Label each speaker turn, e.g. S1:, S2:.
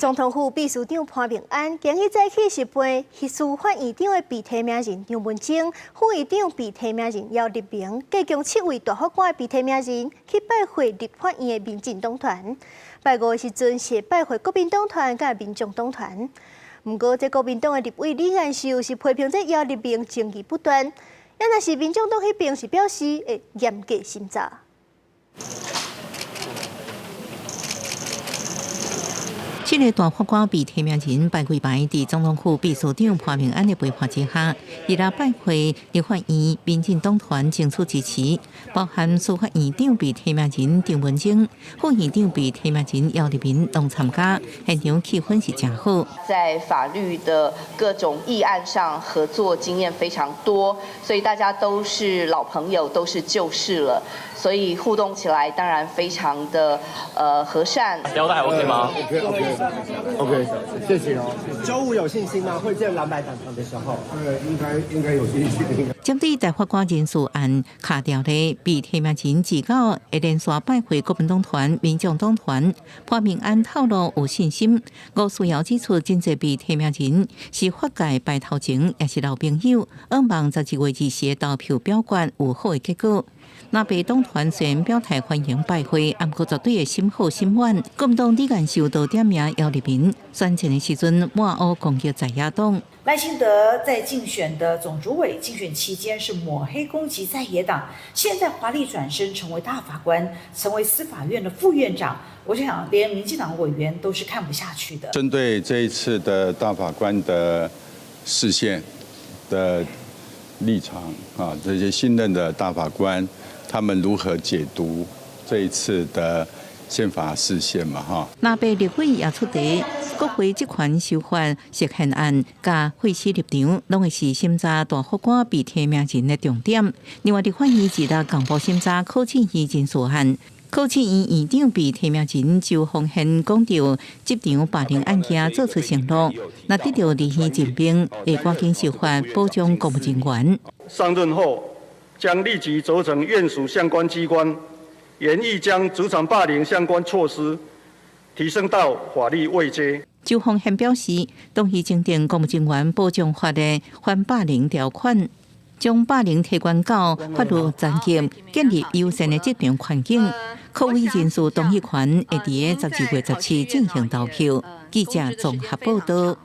S1: 總統府秘書長潘孟安今日早起是陪司法院長的被提名人張文晶、副院長被提名人姚立明，共計七位大法官的被提名人去拜會立法院的民進黨團。拜五的時陣是拜會國民黨團佮民眾黨團。毋過，這國民黨的立委李彥秀是批評這姚立明爭議不斷，啊若是民眾黨彼邊是表示會嚴格審查。
S2: 七个大法官被提名人排幾排，佇總統府秘書長潘孟安的陪伴之下，佇咧拜會立法院民進黨團爭取支持，包含司法院長被提名人張文晶、副院長被提名人姚立明攏參加，現場氣氛是誠好。
S3: 在法律的各種議案上合作經驗非常多，所以大家都是老朋友，都是舊識了，所以互動起來當然非常的和善。
S4: 腰帶還 OK 嗎？
S5: OK OK，謝謝哦。
S6: 週五有信心嗎？會見藍白黨團的時候？
S5: 應該有信心。
S2: 針對大法官人事案卡掉的被提名人自九會連續拜會國民黨團、民眾黨團，潘孟安透露有信心。吳思瑤指出，真濟被提名人是法界白頭前，也是老朋友，向望12月24的投票表決有好的結果。藍白黨團雖然表態歡迎拜會，毋過絕對會審好審滿。國民黨李彥秀就點名姚立明，選戰的時陣抹烏攻擊在野黨。
S7: 賴清德在競選的總主委競選期間是抹黑攻擊在野黨，現在華麗轉身成為大法官，成為司法院的副院長，我就想連民進黨委員都是看不下去的。
S8: 針對這一次的大法官的釋憲的立場啊，這些新任的大法官，他們如何解讀這一次的憲法釋憲嘛？哈，
S2: 藍白立委也出題，國會職權修法釋憲案佮廢死立場，攏會是審查大法官被提名人的重點。另外，立法院一日公布審查柯建銘人事案，考試院院長被提名人周宏憲講著職場霸凌案件做出承諾，若得著立院任命，會趕緊修法保障公務人員。
S9: 上任後，將立即責成院屬相關機關，研議將職場霸凌相關措施提升到法律位階。
S2: 周鴻憲表示，同意增訂公務人員保障法的反霸凌條款，將霸凌提懸到法律層級，建立友善的職場環境。擴委人事同意權會佇十二月十七進行投票。記者綜合報道。